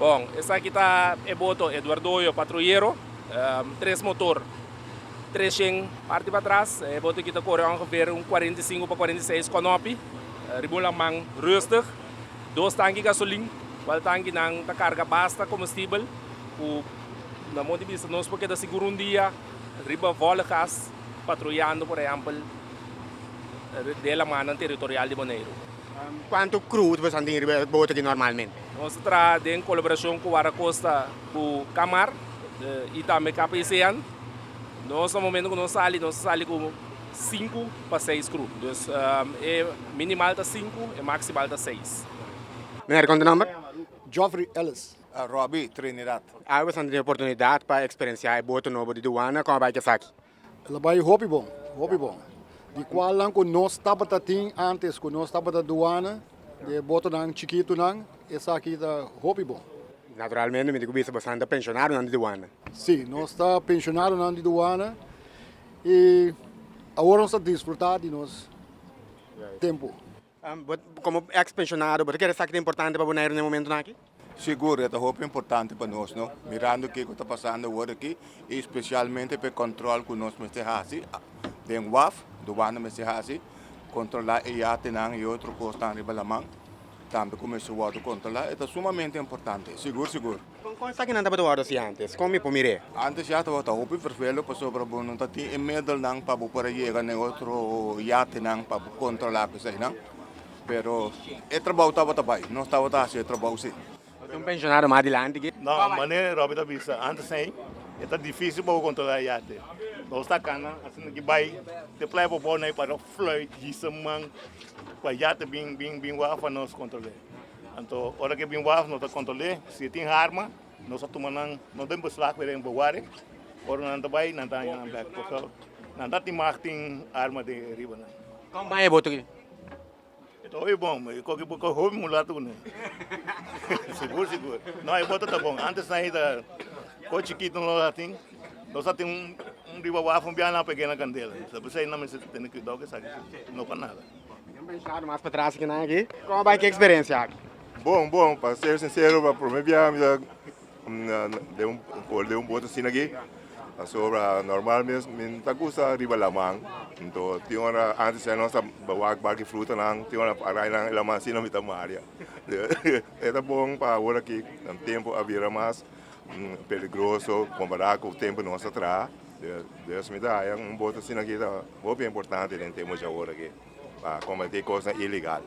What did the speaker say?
Bon, esaki ta e boto Eduardoyo Patruyero, tres motor, 300 parti patras. E boto aki ta kore ongeveer un 45 pa 46 konopi, riba un laman rustig. Dos tanki gasolin, kual tankinan ta karga basta komestibel ku na mon di bista nos por keda sigur un dia riba volle gas patruyando por ehèmpel den lamannan teritorial di Boneiru. Kuantu crew boso tin riba e boto aki normalmente? Nos ta traha den kolaborashon ku Wardakosta ku Kamar i tambe KPCN. Nos na momento ku nos sali, nos ta sali ku sinku pa seis crew. Dus e minimal ta sinku, e maximal ta seis. Meneer, kon ta nomber? Geoffrey Ellis. Robbie Trinidad. Awe boso tin oportunidat pa eksperensiá e boto nobo di duana, kon a bai ku esaki? El a bai hopi bon, hopi bon. Di kualnan ku nos tabata tin antes ku nos tabata duana, di e botonan chikitunan, esaki ta hopi bon. Naturalmente mi tin ku bisa boso ta penshonadonan di duana. Sí, nos ta penshonadonan di duana i awor nos ta disfrutá di nos tempu. Komo eks penshonado, bo ta kere esaki ta importante pa Boneiru na e momentunan aki? Sigur, e ta hopi importante pa nos, no? Mirando kiko ta pasando awor aki i spesialmente pa e kòntròl ku nos mester hasi den waf, duana mester hasi, kontrolá e yatenan i otro kosnan riba laman tambe ku mester wòrdu kontrolá, e ta sumamente importante, sigur sigur. Kon esakinan tabata wòrdu hasi ántes? Kon mi por mir'é? Ántes ya tabata hopi vervelo pasobra bo no ta tin e medelnan pa bo por a yega na e otro yatenan pa bo kontrolá ku eseinan. Pero e trabou tabata bai, nos tabata hasi e trabou si. Bo ta un pensionado mas adilanti ki. No, manera Robby ta bisa antes ei e ta dificil pa bo controla e yate. Nos ta cana asina ki bai te playa bo bou nei para fluit hisa man pa yate bin bin bin waf pa nos controle. Anto ora ke bin waf nos ta controle si e tin arma nos ta tuma nan no den beslag pero den bewaring ora nan ta bai nan ta haña nan bek pasobra nan ta tin mag tin arma den riba nan. Kon baña e boto ki? E ta hopi bon, e koki bo koki hopi mulato kuné. Sigur sigur. No, e boto ta bon. Antes nan ta ko chikito nos a tin, nos a tin un un riba waf un biaha nan a peg'é na kandela. So p'esei nan mester tene kuidou ku esaki si no pa nada. Mi pensado mas patras ki nan aki. Komo bai ki eksperensia aki? Bon, bon, pa ser sincero, pa prome biaha mi ta den un por den un boto asina aki, pasobra normal mes mi no ta gusta riba laman, anto tin ora antes ya nos ta wak baki frutanan, tin ora arai nan e laman asina mi ta maria. E ta bon pa awor aki, nan tempo a bira mas peligroso kompará ku tempo nos ta traha, dus mi ta haya un boto asina aki ta hopi importante den tempo dje awor aki pa kombatí kosnan ilegal.